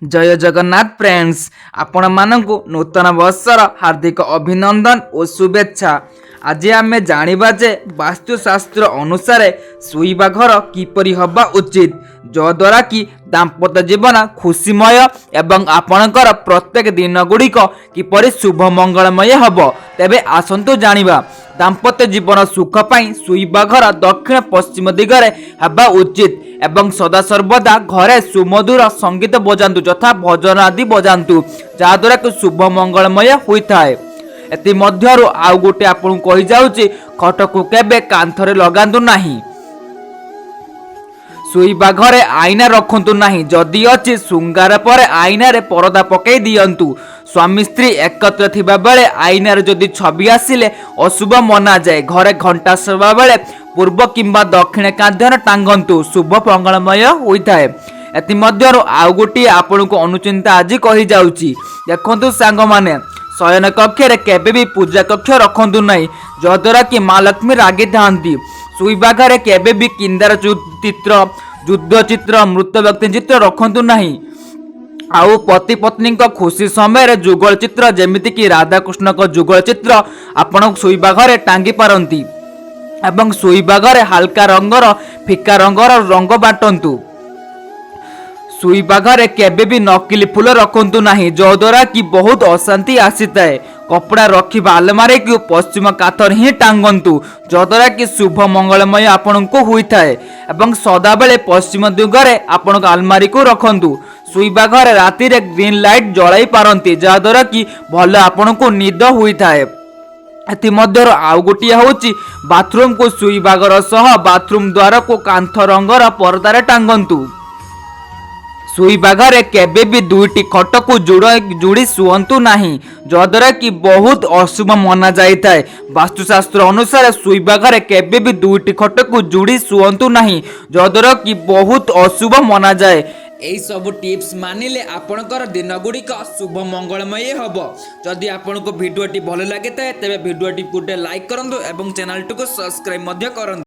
ଜୟ Jagannath friends, ଆପଣମାନଙ୍କୁ ନୂତନ ବର୍ଷର ହାର୍ଦ୍ଦିକ ଅଭିନନ୍ଦନ ଓ ଶୁଭେଚ୍ଛା। ଆଜି ଆମେ ଜାଣିବା ଯେ ବାସ୍ତୁଶାସ୍ତ୍ର ଅନୁସାରେ ଶୋଇବା ଘର କିପରି ହେବା ଉଚିତ, ଯଦ୍ୱାରା କି ଦାମ୍ପତ୍ୟ ଜୀବନ ଖୁସିମୟ ଏବଂ ଆପଣଙ୍କର ପ୍ରତ୍ୟେକ ଦିନ ଗୁଡ଼ିକ କିପରି ଶୁଭ ମଙ୍ଗଳମୟ ହେବ। ତେବେ ଆସନ୍ତୁ ଜାଣିବା। ଦାମ୍ପତ୍ୟ ଜୀବନ ସୁଖ ପାଇଁ ଶୋଇବା ଘର ଦକ୍ଷିଣ ପଶ୍ଚିମ ଦିଗରେ ହେବା ଉଚିତ ଏବଂ ସଦାସର୍ବଦା ଘରେ ସୁମଧୁର ସଙ୍ଗୀତ ବଜାନ୍ତୁ, ଯଥା ଭଜନ ଆଦି ବଜାନ୍ତୁ, ଯାହାଦ୍ୱାରା କି ଶୁଭ ମଙ୍ଗଳମୟ ହୋଇଥାଏ। ଏଥିମଧ୍ୟରୁ ଆଉ ଗୋଟେ ଆପଣଙ୍କୁ କହିଯାଉଛି, ଖଟକୁ କେବେ କାନ୍ଥରେ ଲଗାନ୍ତୁ ନାହିଁ। ଶୋଇବା ଘରେ ଆଇନା ରଖନ୍ତୁ ନାହିଁ। ଯଦି ଅଛି, ଶୃଙ୍ଗାର ପରେ ଆଇନାରେ ପରଦା ପକାଇ ଦିଅନ୍ତୁ। ସ୍ୱାମୀ ସ୍ତ୍ରୀ ଏକତ୍ର ଥିବା ବେଳେ ଆଇନାରେ ଯଦି ଛବି ଆସିଲେ ଅଶୁଭ ମନାଯାଏ। ଘରେ ଘଣ୍ଟା ବେଳେ ପୂର୍ବ କିମ୍ବା ଦକ୍ଷିଣ କାନ୍ଧରେ ଟାଙ୍ଗନ୍ତୁ, ଶୁଭ ମଙ୍ଗଳମୟ ହୋଇଥାଏ। ଏଥିମଧ୍ୟରୁ ଆଉ ଗୋଟିଏ ଆପଣଙ୍କୁ ଅନୁଚିନ୍ତା ଆଜି କହିଯାଉଛି। ଦେଖନ୍ତୁ ସାଙ୍ଗମାନେ, ଶୟନ କକ୍ଷରେ କେବେ ବି ପୂଜା କକ୍ଷ ରଖନ୍ତୁ ନାହିଁ, ଯଦ୍ୱାରା କି ମା ଲକ୍ଷ୍ମୀ ରାଗିଥାନ୍ତି। ଶୋଇବା ଘରେ କେବେ ବି କିନ୍ଦାର ଚିତ୍ର, ଯୁଦ୍ଧ ଚିତ୍ର, ମୃତ ବ୍ୟକ୍ତି ଚିତ୍ର ରଖନ୍ତୁ ନାହିଁ। ଆଉ ପତି ପତ୍ନୀଙ୍କ ଖୁସି ସମୟରେ ଯୁଗଳ ଚିତ୍ର, ଯେମିତିକି ରାଧାକୃଷ୍ଣଙ୍କ ଯୁଗଳ ଚିତ୍ର ଆପଣ ଶୋଇବା ଘରେ ଟାଙ୍ଗି ପାରନ୍ତି ଏବଂ ଶୋଇବା ଘରେ ହାଲକା ରଙ୍ଗର, ଫିକା ରଙ୍ଗର ରଙ୍ଗ ବାଟନ୍ତୁ। ଶୋଇବା ଘରେ କେବେ ବି ନକଲି ଫୁଲ ରଖନ୍ତୁ ନାହିଁ, ଯଦ୍ୱାରା କି ବହୁତ ଅଶାନ୍ତି ଆସିଥାଏ। କପଡ଼ା ରଖିବା ଆଲମାରିକୁ ପଶ୍ଚିମ କାନ୍ଥରେ ହିଁ ଟାଙ୍ଗନ୍ତୁ, ଯଦ୍ୱାରା କି ଶୁଭ ମଙ୍ଗଳମୟ ଆପଣଙ୍କୁ ହୋଇଥାଏ ଏବଂ ସଦାବେଳେ ପଶ୍ଚିମ ଦିଗରେ ଆପଣଙ୍କ ଆଲମାରିକୁ ରଖନ୍ତୁ। ଶୋଇବା ଘରେ ରାତିରେ ଗ୍ରୀନ୍ ଲାଇଟ୍ ଜଳାଇ ପାରନ୍ତି, ଯାହାଦ୍ୱାରା କି ଭଲ ଆପଣଙ୍କୁ ନିଦ ହୋଇଥାଏ। ଏଥିମଧ୍ୟରୁ ଆଉ ଗୋଟିଏ ହେଉଛି, ବାଥରୁମକୁ ଶୋଇବା ଘର ସହ ବାଥରୁମ ଦ୍ୱାରକୁ କାନ୍ଥ ରଙ୍ଗର ପରଦାରେ ଟାଙ୍ଗନ୍ତୁ। ଶୋଇବା ଘରେ କେବେ ବି ଦୁଇଟି ଖଟକୁ ଯୋଡ଼ି ଶୁଅନ୍ତୁ ନାହିଁ, ଯଦ୍ୱାରା କି ବହୁତ ଅଶୁଭ ମନାଯାଇଥାଏ। ବାସ୍ତୁଶାସ୍ତ୍ର ଅନୁସାରେ ଶୋଇବା ଘରେ କେବେ ବି ଦୁଇଟି ଖଟକୁ ଯୋଡ଼ି ଶୁଅନ୍ତୁ ନାହିଁ, ଯଦ୍ୱାରା କି ବହୁତ ଅଶୁଭ ମନାଯାଏ। ଏହି ସବୁ ଟିପ୍ସ ମାନିଲେ ଆପଣଙ୍କର ଦିନ ଗୁଡ଼ିକ ଶୁଭ ମଙ୍ଗଳମୟ ହେବ। ଯଦି ଆପଣଙ୍କୁ ଭିଡ଼ିଓଟି ଭଲ ଲାଗିଥାଏ, ତେବେ ଭିଡ଼ିଓଟି ଗୋଟେ ଲାଇକ୍ କରନ୍ତୁ ଏବଂ ଚ୍ୟାନେଲଟିକୁ ସବସ୍କ୍ରାଇବ୍ ମଧ୍ୟ କରନ୍ତୁ।